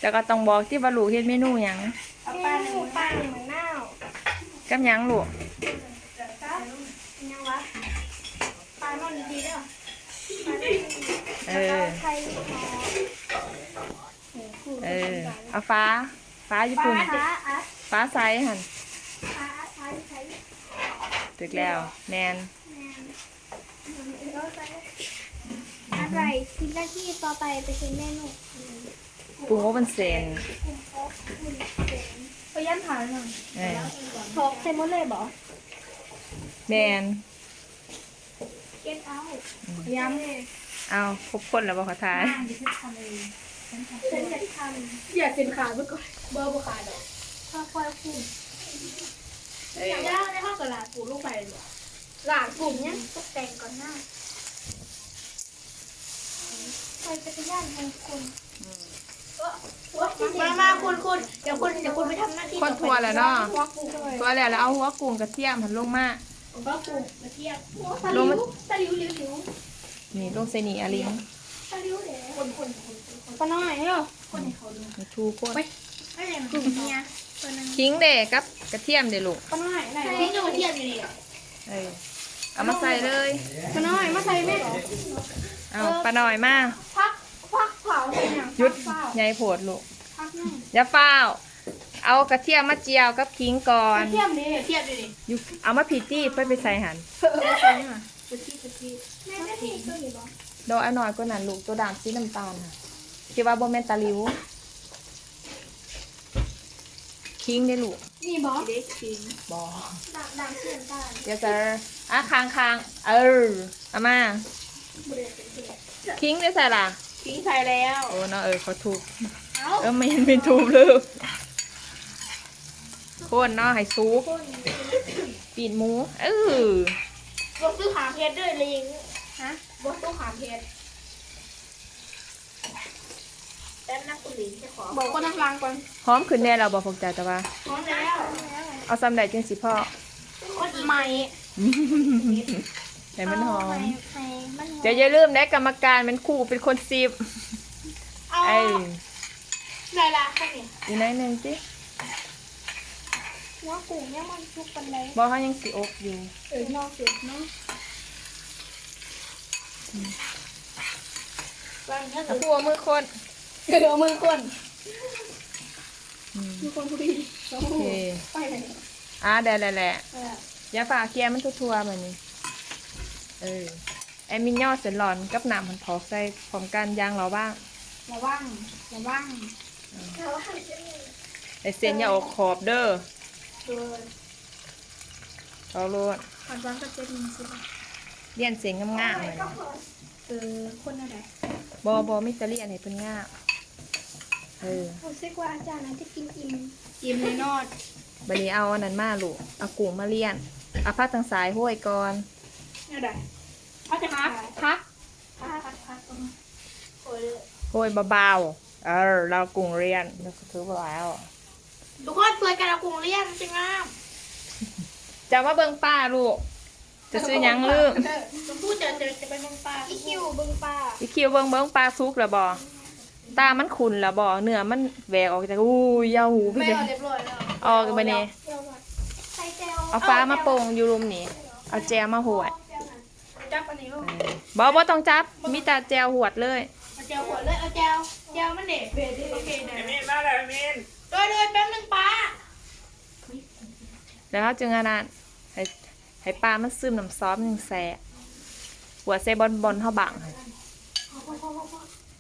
ແລ້ວກໍຕ້ອງບອກຕິວ່າລູກເຮັດເມນູຫຍັງ. ເອົາປາໜຶ້ງ ເມນູປາໜຶ້ງໝາກນາວ. ກັບຫຍັງລູກ? ກັບຫຍັງວະ? ປາໜຶ້ງດີໆເດີ. ເອີ ແລ້ວກໍໃສ່ ເອີ ເອົາຝາ ຝາຢູ່ພຸ້ນ ຝາອັດ ຝາໃສ່ຫັ້ນ ຝາອັດ ຝາຢູ່ໃສ? ຖືກແລ້ວ ແມ່ນ ແມ່ນ. ອັດໄວ້ ສິບນາທີຕໍ່ໄປໄປເຮັດເມນູ ປຸງອົບວຸ້ນເສັ້ນ ປຸງອົບວຸ້ນເສັ້ນ. ພະຍາຍາມຖ່າຍໜ້ອຍ ເອີ ຖອກໃສ່ໝົດເລີຍບໍ? ແມ່ນ. ເກັບເອົາ ອືມ ພະຍາຍາມ. ເອົາ ຄົບຄົນແລ້ວບໍ່ຂະທາຍ? ນາງ ເຮັດທຳເອງ ເຮັດທຳ ຢ່າເສັ້ນຂາດເບິ່ງກ່ອນ. ບໍ່ ບໍ່ຂາດດອກ ຄ່ອຍໆຂຸ້ມ. ເອີ ຢ່າງແລ້ວເຮົາກໍລາກກຸ້ງລົງໄປ ລາກກຸ້ງຫຍັງ ຕົກແຕ່ງກ່ອນນະ. ຂ້ອຍເປັນຕາຢ້ານຂອງຄົນ. ອືມ ມາ ມາ ຄຸນ ຄຸນ ດຽວຄຸນ ດຽວຄຸນໄປທຳໜ້າທີ່ ຄົນທົ່ວແລ້ວເນາະ ທົ່ວແລ້ວ ແລ້ວເອົາຫົວກຸ້ງກະທຽມຫັ້ນລົງມາ ຫົວກຸ້ງກະທຽມ ຕະຫຼິວ ຕະຫຼິວ ຫຼິວ ນີ້ລົງໃສ່ນີ້ອາລິງ ຕະຫຼິວເດ້ ຄົນ ຄົນ ຄົນ ຄົນ ປ້ານ້ອຍເອີ ຄົນໃຫ້ເຂົາດູ ນີ້ທຸກຄົນ ໄປ ໄປເລີຍ ກຸ້ງເຮຍ ຄົນໜຶ່ງ ຂີງເດ້ ກັບກະທຽມເດ້ລູກ ປ້ານ້ອຍ ໄດ້ ຂີງກັບກະທຽມຢູ່ນີ້ ເອີ ເອົາມາໃສ່ເລີຍ ປ້ານ້ອຍ ມາໃສ່ແມ່ ເອົາ ເອີ ປ້ານ້ອຍມາ ຜັກ ຜັກເຜົາໃສ່ຫຍັງ? ຢຸດ ໃຫຍ່ໂພດລູກ ຜັກຫຍັງ? ຢ່າຟ້າວ ເອົາກະທຽມມາຈຽວກັບຂີງກ່ອນ ກະທຽມນີ້ ກະທຽມຢູ່ນີ້ ຢູ່ ເອົາມາພີ້ຕິ ໄປ ໄປໃສ່ຫັ້ນ ເອີ ເອີ ໃສ່ຫັ້ນ ກະທຽມ ກະທຽມ ແມ່ ແມ່ມີໂຕນີ້ບໍ່? ດອກອັນນ້ອຍກວ່ານັ້ນລູກ ໂຕດຳສີນ້ຳຕານນະ ທີ່ວ່າບໍ່ແມ່ນຕະຫຼິວ. ຂີງເດ້ລູກ ນີ້ບໍ່? ເດ້ຂີງ ບໍ່ ດຳ ດຳສີນ້ຳຕານ ເດ ເອີ ອ່ະ ຂ້າງໆ ເອີ ເອົາມາ ຂີງເດ້ໃສ່ລະ? ຂີງໃສ່ແລ້ວ ໂອ້ເນາະ ເອີ ຂໍໂທດ ເອີ ແມ່ນ ແມ່ນທຸບເລີຍ ຄົນເນາະ ໃຫ້ສຸກ ປີດໝູ ເອີ ບໍ່ຊື້ຂາເຜັດເດີລິງ ຮະ ບໍ່ຊື້ຂາເຜັດ. ແປັບນະ ຄຸນລິງ ຈະຂໍບອກຄົນທາງຫຼັງກ່ອນ ຫອມຂຶ້ນແດ່ແລ້ວບໍ່ພວກເຈົ້າ? ແຕ່ວ່າຫອມແລ້ວ ເອົາສ່ຳໃດຈຶ່ງຊິພໍ? ຄົນໃໝ່ ໃຫ້ມັນຫອມ ໃຫ້ ໃຫ້ມັນຫອມ ເຈົ້າຢ່າລືມເດ້ ກຳມະການແມ່ນຄູເປັນຄົນຊິບ ເອົາ ເອີ ໄດ້ລະ ຄັນນີ້ ອີກໜ້ອຍໜຶ່ງຕິ ຫົວກຸ້ງຍັງບໍ່ສຸກປານໃດ ບໍ່ ເຮົາຍັງຊິອົບຢູ່ ເອີ ນອກສຸກເນາະ ອືມ ເອົາຜູ້ເອົາມືຄົນ ເອີ ເອົາມືຄົນ ອືມ ມືຄົນຜູ້ດີ ໂອເຄ ໄປແລ້ວ ອ່າ ໄດ້ແລ້ວແຫຼະ ເອີ ຢ່າຟ້າວເກ່ຍມັນທົ່ວໆ ບາດນີ້ ເອີ ແອມິນຍໍເສັ້ນຫຼອນກັບນ້ຳຫັ້ນຖອກໃສ່ພ້ອມກັນຢ່າງລະວັງ ລະວັງ ລະວັງ ເອີ ໃຫ້ເສັ້ນຢ່າອອກຂອບເດີ ໂດຍ ເອົາໂລດ ຂັ້ນຕອນກໍເຈັດໂມງສິບ ລຽນເສັ້ນງາມໆ ເອີ ເອີ ຄົນແນວໃດ? ບໍ່ ບໍ່ ມີແຕ່ລຽນໃຫ້ເພິ່ນງາມ ເອີ ຮູ້ສຶກວ່າອາຈານອາດຈະກິນອີ່ມ ອີ່ມແນ່ນອນ ບາດນີ້ເອົາອັນນັ້ນມາລູກ ເອົາກຸ້ງມາລຽນ ເອົາຜັກທາງຊ້າຍໂຮຍກ່ອນ ແນວໃດ? ເອົາຈາກ ຜັກ ຜັກ ຜັກ ຜັກ ໂຮຍເບົາໆ ເອີ ລາວກຸ້ງລຽນ ຖືວ່າແລ້ວ ທຸກຄົນຊ່ວຍກັນເອົາກຸ້ງລຽນມັນຈະງາມ ເຈົ້າມາເບິ່ງປາລູກ ເຈົ້າຊື່ຫຍັງລືມ ເຈົ້າ ເຈົ້າ ເຈົ້າໄປເບິ່ງປາ ອີຄິວເບິ່ງປາ ອີຄິວເບິ່ງ ເບິ່ງປາສຸກແລ້ວບໍ່? ຕາມັນຂຸ້ນແລ້ວບໍ່? ເນື້ອມັນແຫວກອອກຈາກ ອູ້ຍ ຢາຫູ ແມ່ນ ອອກແລ້ວ ອອກບາດນີ້ ໃສ່ແຈ່ວ ເອົາຝາມາໂປ່ງຢູ່ລຸ່ມນີ້ ເອົາແຈ່ວມາຫວດ ຈັບອັນນີ້ລູກ ບໍ່ ບໍ່ຕ້ອງຈັບ ມີແຕ່ແຈ່ວຫວດເລີຍ ເອົາແຈ່ວຫວດເລີຍ ເອົາແຈ່ວ ແຈ່ວມັນເດ້ ໂອເຄ ໄດ້ ເອມິນ ມາແລ້ວ ເອມິນ ໂດຍ ໂດຍ ແປັບໜຶ່ງປ້າ ແລ້ວເຮົາຈຶ່ງອັນນັ້ນ ໃຫ້ ໃຫ້ປາມັນຊຶມນ້ຳຊອສ ມັນຈັ່ງແຊບ ຫວດໃສ່ບ່ອນ ບ່ອນເຮົາບັງ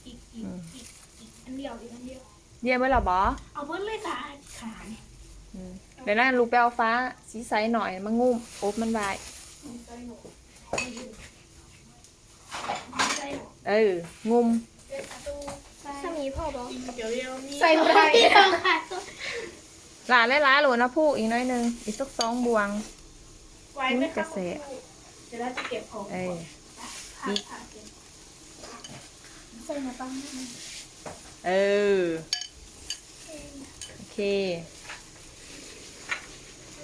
ອີກ ອີກ ອືມ ອີກ ອີກອັນດຽວ ອີກອັນດຽວ ລຽນເບິດແລ້ວບໍ່? ເອົາເບິດເລີຍຈ້າ ຂານີ້ ອືມ ດຽວນັ້ນລູກໄປເອົາຝາສີໃສໜ້ອຍມາງຸ້ມ ອົບມັນໄວ້ ເອີ ງຸ້ມ ສ່ຳນີ້ພໍບໍ່? ໃສ່ບໍ່ໄດ້ ຫຼາຍໆ ໂລດນະ ພູກອີກໜ້ອຍໜຶ່ງ ອີກສັກສອງບ່ວງ ມັນຈະແຊບ ດຽວເຮົາຈະເກັບຂອງ ເອີ ນີ້ ໃສ່ມາຕັ້ງ ເອີ ໂອເຄ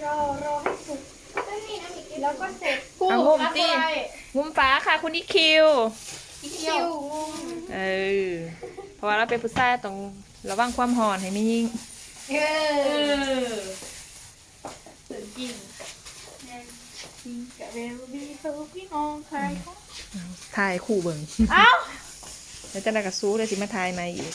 ລໍ ລໍໃຫ້ສຸກ ແລ້ວກໍເສັດ ງຸ້ມຕິ ງຸ້ມຝາຄ່ະ ຄຸນອີຄິວ ອີຄິວ ງຸ້ມ ເອີ ເພາະວ່າລາວເປັນຜູ້ຊາຍ ຕ້ອງ ລະວັງຄວາມຮ້ອນໃຫ້ແມ່ຍິງ. ເອີ ເອີ ເຖິງກິນ ແມ່ຍິງກະເວລດີເພິ່ນພີ່ນ້ອງຂາຍຂອງ ຖ່າຍຄູ່ເບິ່ງ. ເອົ້າ ແລ້ວຈັ່ງໃດກະສູ້ ແລ້ວຊິມາຖ່າຍໃໝ່ອີກ.